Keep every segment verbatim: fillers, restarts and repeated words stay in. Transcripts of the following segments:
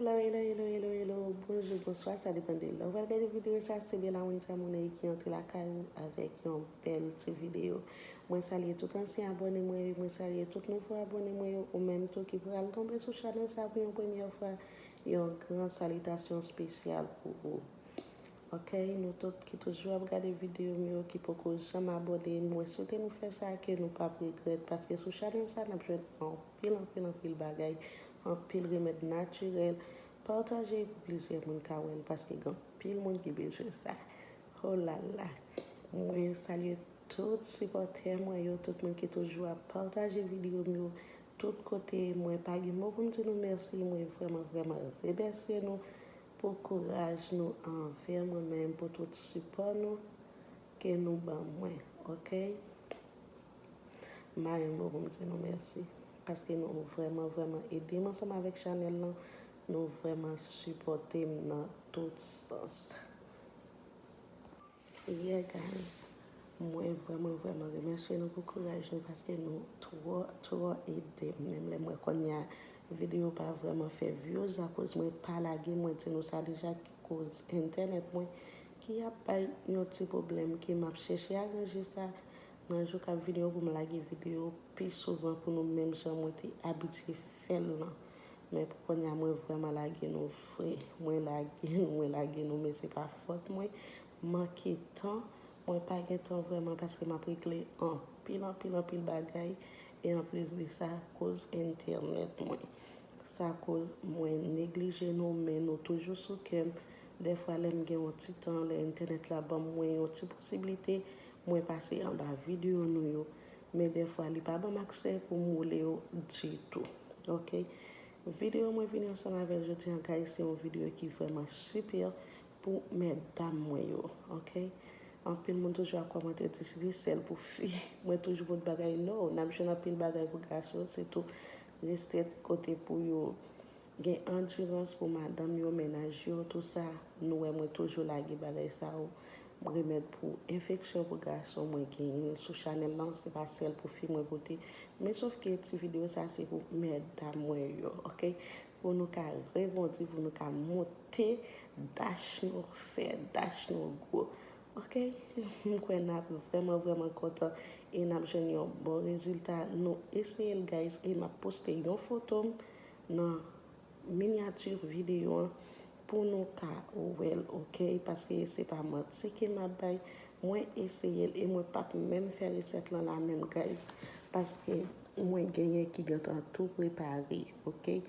Hello, hello, hello, hello, hello. Bonjou, bonswa, sa depann de lè w pral gade videyo sa. Se Bella Winter Monet ki antre lakay ou avèk yon bèl ti videyo. Mwen salye tout ansyen abòne mwen yo, mwen salye tout nouvo abòne mwen yo, ou menm tou ki pral tonbe sou chanèl sa pou yon premyè fwa, yon gran salitasyon espesyal pou ou. Ok, nou tout ki toujou ap gade videyo m yo, ki poko janm abòne, mwen swete nou fè sa, ke nou p ap regrèt, paske sou chanèl sa, n ap jwenn anpil, anpil, anpil bagay, anpil remèd natirèl. Pataje pou plizyè moun ka wè l, paske gen anpil moun ki bezwen sa. Oh la la. Mwen salye tout sipòtè mwen yo, tout moun ki toujou ap pataje videyo m yo, tout kote. Mwen pa gen mo pou m di nou mèsi, mwen vrèman, vrèman remèsye nou pou kouraj nou anvè mwen menm, pou tout sipò nou ke nou ban mwen, ok? M pa gen mo pou m di nou mèsi, paske nou vrèman, vrèman ede m ansanm avèk chanèl lan, nou vrèman sipòte m nan tout sans. Yeah, guys. Mwen vrèman, vrèman remèsye nou pou kouraj nou, paske nou twò, twò ede m. Menm lè mwen kounye a videyo pa vrèman fè views akoz mwen pa lage, mwen di nou sa deja, ki koz entènèt mwen ki ap bay yon ti pwoblèm ke m ap chèche aranje sa nan jou k ap vini yo pou m lage videyo pi souvan pou nou, menm jan mwen te abitye fè l lan. Men pou kounye a, mwen vrèman lage nou vre. Mwen lage nou, mwen lage nou, men se pa fòt mwen. Manke tan, mwen pa gen tan vrèman paske m ap regle anpil, anpil, anpil bagay. E anplis de sa, koz entènèt mwen. Sa koz mwen neglije nou, men nou toujou sou kè m. Dèfwa, lè m gen yon ti tan, lè entènèt la ban mwen yon ti posiblite, mwen pase anba videyo nou yo. Men dèfwa, li pa ban m aksè pou m woule yo ditou. Ok? Videyo mwen vini ansanm avè l jodi an, guys, se yon videyo ki vrèman sipè pou mètdam mwen yo, ok? Anpil moun toujou ap kòmante, yo di se sèl pou fi. Mwen toujou pot bagay, no, n ap jwenn anpil bagay pou gason, sitou reste kote pou yo gen andirans pou madanm yo, mennaj yo, tou sa. Nou wè mwen toujou lage bagay sa yo, remèd pou enfeksyon pou gason, mwen genyen l sou chanèl lan, se pa sèl pou fi mwen pote. Men sof ke ti videyo sa se pou mètdam mwen yo, ok? Pou nou ka rebondi, pou nou ka monte, dach nou fè, dach nou gwo. Ok? M kwè n ap vrèman, vrèman kontan e n ap jwenn yon bon rezilta. Nou eseye l, guys, e m ap poste yon foto m nan minyati videyo an pou nou ka wè l, ok? Paske se pa manti ke m ap bay. Mwen eseye l e mwen p ap menm fè resèt lan la menm, guys, paske mwen genyen ki gentan tou prepare, ok?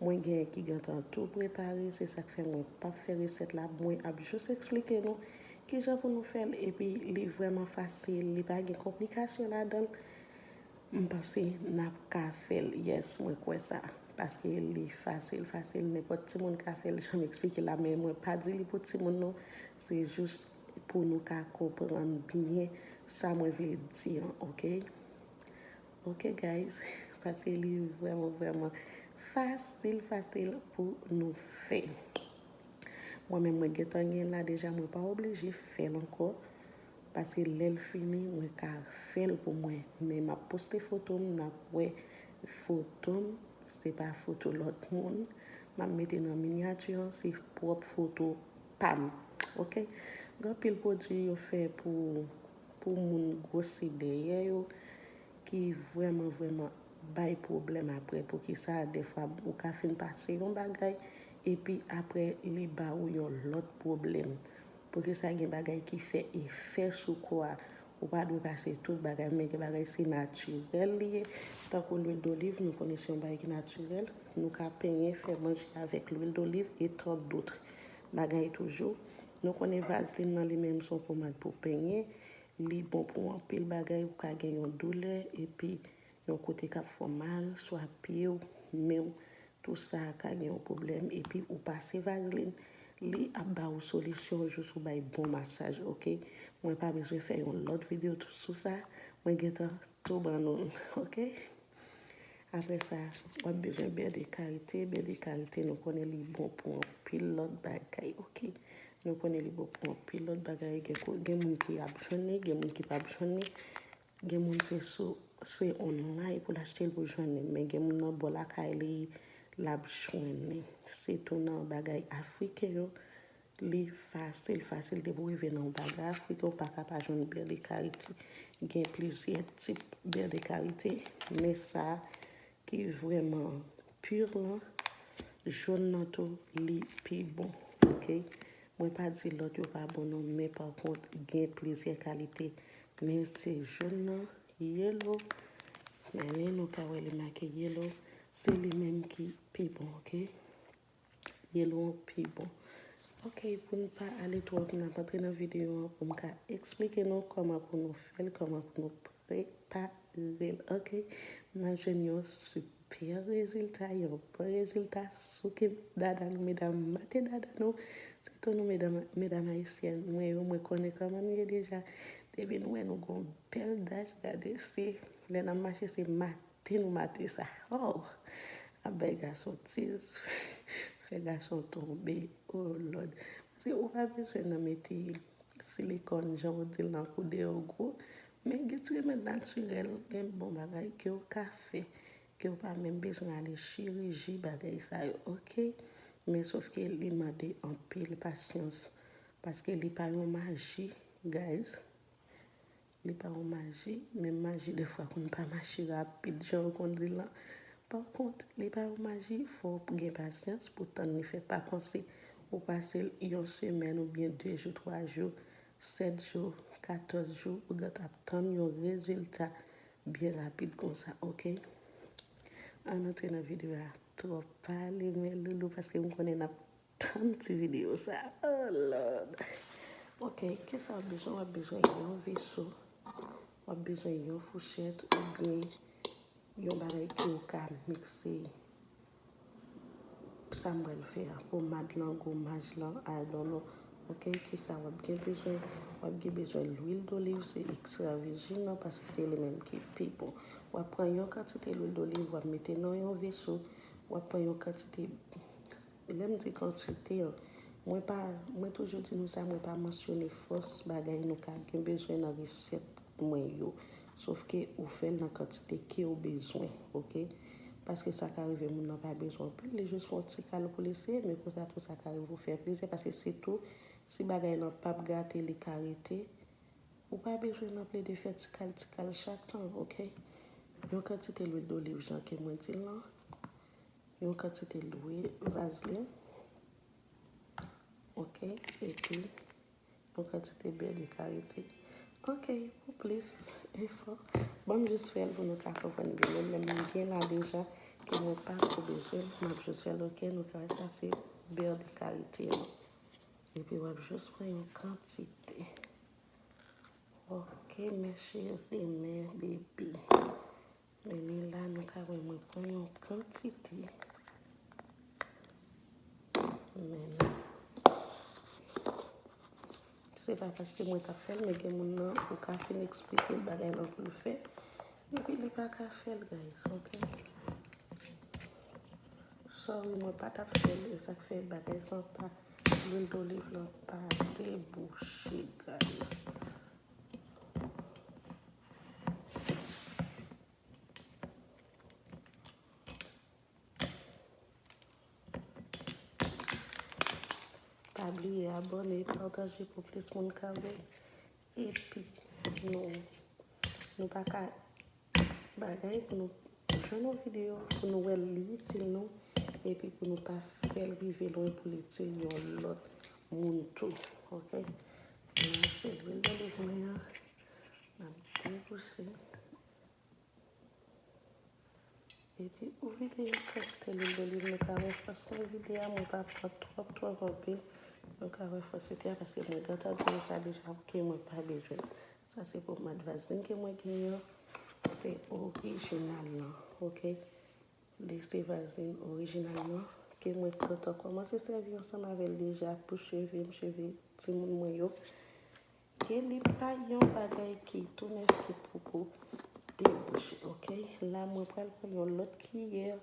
Mwen genyen ki gentan tou prepare, se sa k fè mwen p ap fè resèt la. Mwen ap jis eksplike nou kijan pou nou fè l, epi li vrèman fasil, li pa gen konplikasyon ladan l. M panse n ap ka fè l, yes, mwen kwè sa. Paske li fasil, fasil, nenpòt timoun ka fè l, jan m eksplike la, men mwen pa di li pou timoun non, se jis pou nou ka konprann byen sa mwen vle di an, ok? Ok, guys, paske li vrèman, vrèman fasil, fasil pou nou fè. Mwen menm, mwen gentan gen l la deja, mwen pa oblije fè l ankò, paske lè l fini, mwen ka fè l pou mwen. Men m ap poste foto m, n ap wè foto m, se pa foto lòt moun. M ap mete nan minyati an, se pwòp foto pa m. Ok? Gen anpil pwodui yo fè pou, pou moun gwosi dèyè yo, ki vrèman, vrèman bay pwoblèm apre. Poukisa, dèfwa, ou ka fin pase yon bagay, epi apre, li ba ou yon lòt pwoblèm. Poukisa gen bagay ki fè efè sou kò a? Ou pa dwe pase tout bagay, men gen bagay se natirèl li ye. Tankou lwil doliv, nou konnen se yon bagay ki natirèl. Nou ka penyen, fè manje avèk lwil doliv e tant d'autres bagay toujou. Nou konnen vazlin nan li menm se yon pomad pou penyen. Li bon pou anpil bagay, ou ka gen yon doulè, epi yon kote k ap fè w mal, swa pye w, men w, tou sa ka gen yon pwoblèm, epi ou pase vazlin, li ap ba ou solisyon, jis ou bay bon masaj, ok? Mwen pa bezwen fè yon lòt videyo tou sou sa, mwen gentan tou ban nou l, ok? Apre sa, w ap bezwen bè de karite, bè de karite, nou konnen li bon pou anpil lòt bagay, ok? Nou konnen li bon pou anpil lòt bagay, gen ko-, gen moun ki ap jwenn li, gen moun ki p ap jwenn li. Gen moun se sou, se online pou l achte l pou jwenn li, men gen moun nan bò lakay li, l ap jwenn li. sitou nan bagay afriken yo, li fasil, fasil depi w rive nan yon bagay afriken, ou pa ka pa jwenn beurre de karité. Gen plizyè tip beurre de karité, men sa ki vrèman pur lan, jòn nan tou, li pi bon, oke? Mwen pa di lòt yo pa bon non, men pa kont, gen plizyè kalite. Men se jòn nan, yellow, men nou ka wè li make yellow, se li menm ki pi bon, oke? Yellow an pi bon. Oke, pou n pa ale twòp, n ap antre nan videyo an pou m ka eksplike nou kòman pou nou fè l, kòman pou nou prepare l. Oke, n ap jwenn yon sipè rezilta, yon bon rezilta. Souke dada nou, medam, mate dada nou. Sitou nou, medam, medam ayisyèn mwen yo, mwen konnen kòman nou ye deja. Depi nou wè nou gon bèl dach, gade, se lè n ap mache, se mate nou mate sa. Oh! Ap bay gason tiz, fè gason tonbe. Oh Lord. Paske ou pa bezwen nan mete silikòn, jan w di l nan kou deyò gwo. Men gen ti remèd natirèl, gen bon bagay ke w ka fè, ke w pa menm bezwen ale chiriji, bagay sa yo, oke? Men sof ke li mande anpil pasyans, paske li pa yon maji, guys. Li pa yon maji, men maji defwa konn pa mache rapid, jan yo konn di l lan. Pa kont, li pa yon maji, fò w gen pasyans pou tann li fèt. Pa panse ou pase l yon semèn oubyen de jou, twa jou, sèt jou, katòz jou, ou gentan ap tann yon rezilta byen rapid konsa, oke? Ann antre nan videyo a, twòp pale, men loulou, paske m konnen n ap tann ti videyo sa. Oh Lord. Oke, kisa w ap bezwen? W ap bezwen yon veso, w ap bezwen yon fouchèt oubyen yon bagay ke w ka mikse sa m pral fè a, pomad lan, gomaj lan, I don't know. Oke, kisa w ap gen bezwen? W ap gen bezwen lwil doliv, se ekstra vijin nan, paske se li menm ki pi bon. W ap pran yon kantite lwil doliv, w ap mete nan yon veso, w ap pran yon kantite Lè m di kantite an, mwen pa, mwen toujou di nou sa, mwen pa mansyone fòs bagay nou ka gen bezwen nan resèt mwen yo. Sof ke ou fè l nan kantite ke w bezwen, oke? Paske sa ka rive moun nan pa bezwen anpil, li jis fè yon ti kal pou l eseye, men konsa tou sa ka rive ou fè plizyè, paske sitou si bagay lan p ap gate, li ka rete. Ou pa bezwen nan plede fè ti kal, ti kal chak tan, oke? Yon kantite lwil doliv jan ke mwen di l lan. Yon kantite lwil vazlin. Oke, epi yon kantite bè de karite. Oke, pou plis enfo, ban m jis fè l pou nou ka konprann byen. Men lè m gen la deja, ke mwen pa twò bezwen l, m ap jis fè l, oke, nou ka wè sa se bè de karite an. Epi w ap jis pran yon kantite. Oke, mes chéris, mes bébés. Men ni la, nou ka wè mwen pran yon kantite. Men ni. Se pa paske mwen t ap fè l, men gen moun nan, ou ka fin eksplike l bagay lan pou l fè. Epi li pa ka fè l, guys, oke? Sorry, mwen pa t ap fè l, e sa k fè bagay sa pa, lwil doliv lan pa debouche, guys. Pa bliye abòne, pataje pou plis moun ka wè. Epi, nou, nou pa ka bagay pou nou jwenn yon videyo, pou nou wè l li itil nou, epi pou nou pa fè l rive lwen pou l itil yon lòt moun tou, oke? Nan se lwil doliv mwen an, n ap debouche. Epi ou vide yon kantite lwil doliv, nou ka wè fòs mwen vide a, mwen pa pran twòp, twòp anpil. Nou ka wè fòs li te a, paske mwen gentan di nou sa deja, ke mwen pa bezwen l. Sa se pomad vazlin ke mwen genyen an. Se orijinal lan, oke? Li se vazlin orijinal lan, ke mwen gentan kòmanse sèvi ansanm avè l deja pou cheve m, cheve timoun mwen yo. Ke li pa yon bagay ki tou nèf ki poko debouche, oke? La, mwen pral pran yon lòt kiyè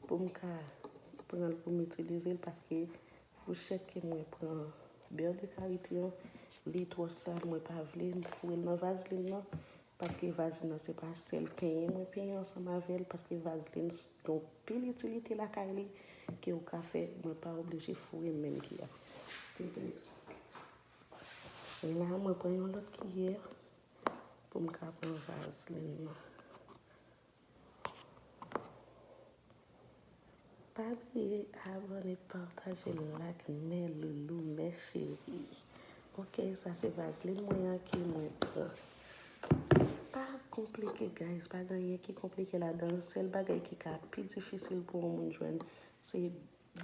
pou m ka pran l pou m itilize l, paske fouchèt ke mwen pran bè de karite an, li twò sal, mwen pa vle m foure l nan vazlin nan, paske vazlin nan se pa sèl penyen mwen penyen ansanm avè l, paske vazlin gen anpil itilite lakay li, ke ou ka fè, mwen pa oblije foure menm ki a. La, mwen pran yon lòt kiyè pou m ka pran vazlin nan. Pa bliye abòne, pataje, like, mè loulou, mè cheri. Ok, sa se vazlin mwen an ke mwen pran. Pa konplike, guys, pa gen anyen ki konplike ladan. Sèl bagay ki ka pi difisil pou yon moun jwenn, se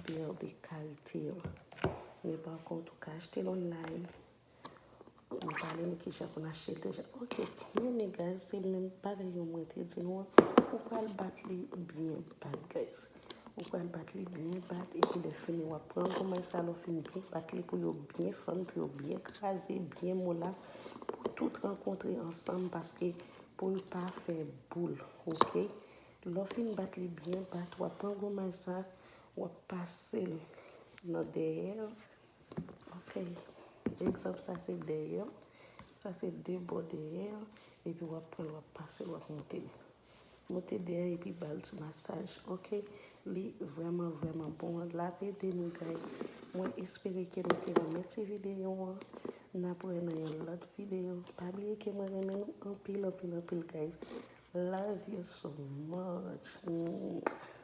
bèbe karite an. Men pa kont, ou ka achte l online. Nou pale nou kijan pou n achte l deja. Ok, men guys, se menm bagay yo mwen te di nou an. Ou pral bat li byen bat, guys. Ou pral bat li byen bat, epi lè fini, w ap pran gomaj sa, lè w fin byen bat li pou yo byen fann, pou yo byen kraze, byen molas, pou tout rankontre ansanm, paske pou l pa fè boul, ok? Lè w fin bat li byen bat, w ap pran gomaj sa, w ap pase l nan dèyè. Ok. Egzanp, sa se dèyè. Sa se de bò dèyè. Epi w ap pran l, w ap pase l, w ap monte l. Monte dèyè epi ba l ti masaj. Ok. Li vrèman, vrèman bon. L ap ede nou, guys. Mwen espere ke nou te renmen ti videyo an. N ap wè nan yon lòt videyo. Pa bliye ke mwen renmen nou anpil, anpil, anpil, guys. Love you so much. Mwah.